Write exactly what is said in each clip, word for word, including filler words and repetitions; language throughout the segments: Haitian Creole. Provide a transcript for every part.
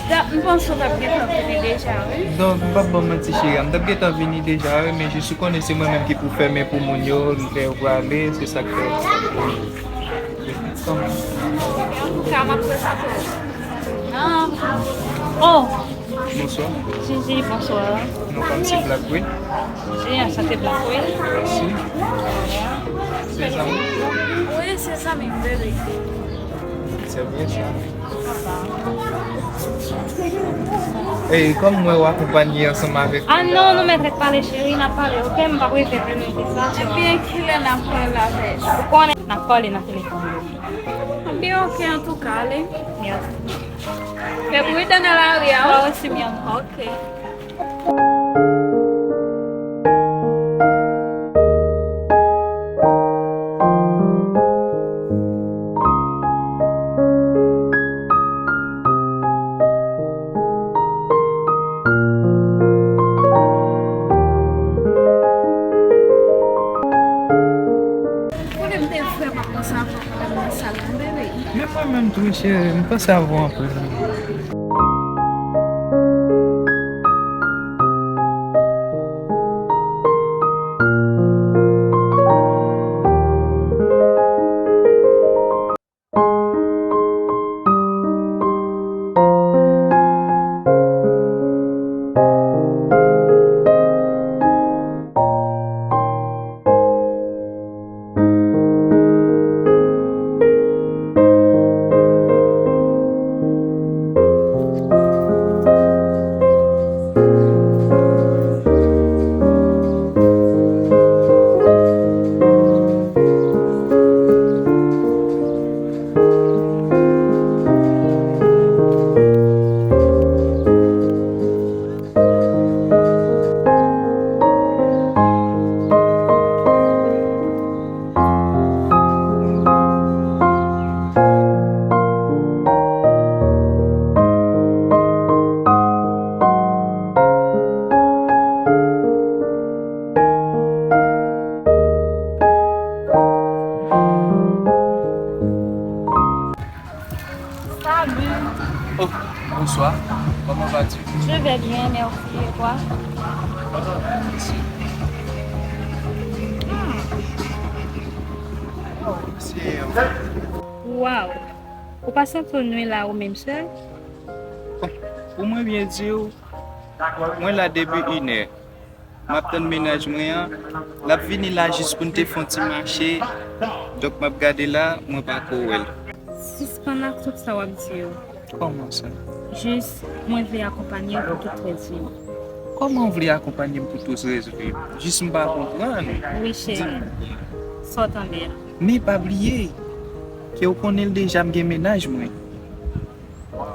Da, m panse w t ap gentan vini deja, wi. Donk, m p ap ba w manti, cheri a. M t ap gentan vini deja, wi, men jis ou konnen se mwen menm ki pou fèmen pou moun yo, lè yo prale, se sa k fè. Antouka, m ap prezante w. Ah. Oh! Bonswa. Jiji, bonswa. Non pa m se Black, wi. Jiji, anchante Black, wi. Mèsi. Se zanmi? Wi, se zanmi m, bebe. Se byen sa. E kòm mwen w akonpanye ansanm avèk... Ah non, nou mèt ret pale, cheri, n ap pale, oke? M p ap rete pou nou di sa. Ebyen, kilè n ap pale avèk? Ou konnen, n ap pale nan telefòn. Ebyen, oke, antouka, ale. Mèsi. Fè pridan nan lari a, wi. Ou osi, mi amor. Oke. Konnen m te vrèman panse avè w pandan m nan sal la, bebe. Men mwen menm tou, cheri, m panse avè w anpil. Salut. Oh, bonsoir. Comment vas-tu? Je vais bien, merci. Et toi? Merci. Hmm. Oh, c'est... Wow. Ou pa santi w nwi la ou menm sèl? Bon, pou mwen byen di w, mwen la depi inè. M ap tann mennaj mwen an. L ap vini la jis pou n te fè yon ti mache. Donk, m ap gade la, mwen pa ko wè l. Sispann ak tout sa w ap di yo. Kòman sa? Jis, mwen vle akonpanye w pou tout rès vi m. Kòman w vle akonpanye m pou tout rès vi m? Jis m pa konprann. Wi, cheri. Sa w tande a. Men pa bliye, ke w konnen l deja, m gen mennaj mwen.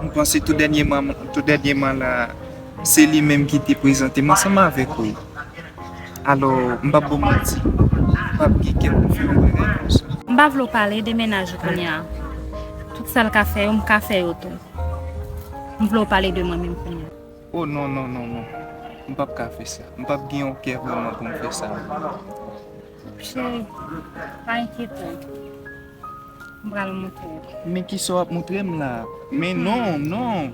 M panse tou dènyèman, tou dènyèman la, se li menm ki te prezante m ansanm avèk ou. Alò, m p ap ba w manti, m p ap gen kè pou m fè yon bagay konsa. M pa vle w pale de mennaj ou kounye a. Tout sa l ka fè yo, m ka fè yo tou. M vle w pale de mwen menm kounye a. Oh, non, non, non, non. M p ap ka fè sa. M p ap gen yon kè vrèman pou m fè sa. Cheri, pa enkyete w. M pral montre w. Men kisa w ap montre m la? Men non, non.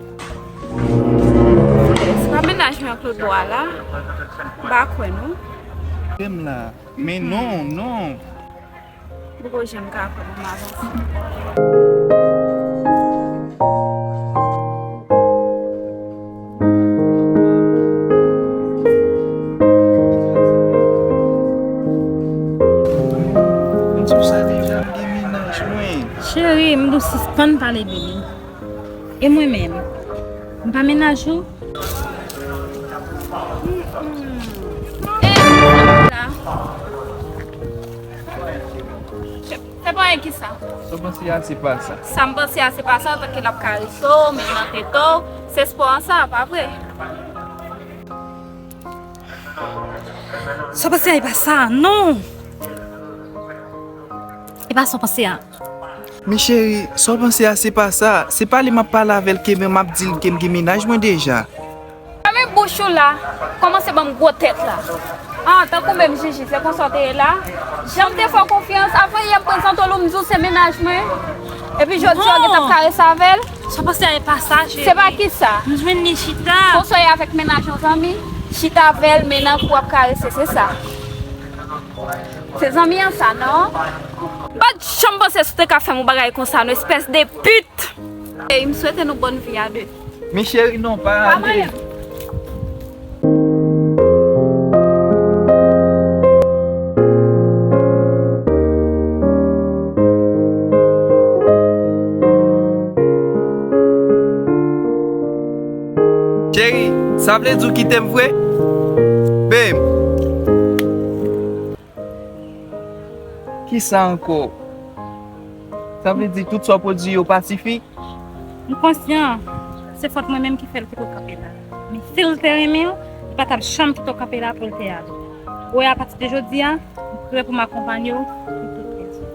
Se pa mennaj mwen ak lòt bò a la. M pa kwè non. Montre m la. Men non, non. Poko janm ka kwè pou m avanse. M di w sa deja, m gen mennaj mwen. Cheri, m di w sispann pale de li. E mwen menm? M pa mennaj ou? E, la. Se pa yon kisa? Sa w panse a, se pa sa. Sa m panse a, se pa sa, antanke l ap karese w, men nan tete w, se espwa an sa, pa vre? Sa w panse a, e pa sa, non! E pa sa w panse a. Men cheri, sa w panse a, se pa sa. Se pale m ap pale avè l ke men m ap di l ke m gen mennaj mwen deja. Fèmen bouch ou la, kòmanse ban m gwo tèt la. Ah, tankou menm Jiji, se konsa w te ye la? Jan m te fè w konfyans, avan yè m prezante w, m di w se mennaj mwen. Epi jodi a, w gentan ap karese avè l? Sa w panse a e pa sa, cheri. Se pa ki sa? M jwenn li chita. Konsa w ye avèk mennaj yon zanmi, chita avè l, men nan kou w ap karese, se sa. Se zanmi an sa, non? M pa t janm panse si w te ka fè m yon bagay konsa, non, espès de pit! Ey, m swete nou bòn vi a de. Men cheri, non, pa ale. Cheri, sa vle di w kite m vre? Babe. Kisa ankò? Sa vle di tout sa w pwodui yo pa sifi? M konsyan, se fòt mwen menm ki fè l kite w kanpe la. Men si l te renmen w, li pa t ap janm kite w kanpe la pou l te ale. Ou wè, apati de jodi a, m prè pou m akonpanye w pou tout rezon.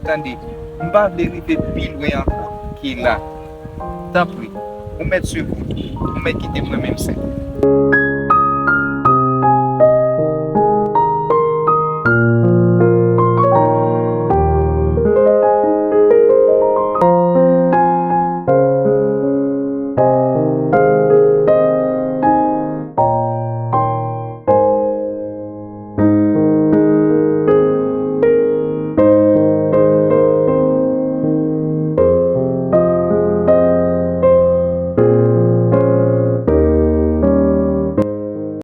Tande, m pa vle rive pi lwen ankò ke la. Tanpri, ou mèt swiv wout ou, ou mèt kite m mwen menm sèl.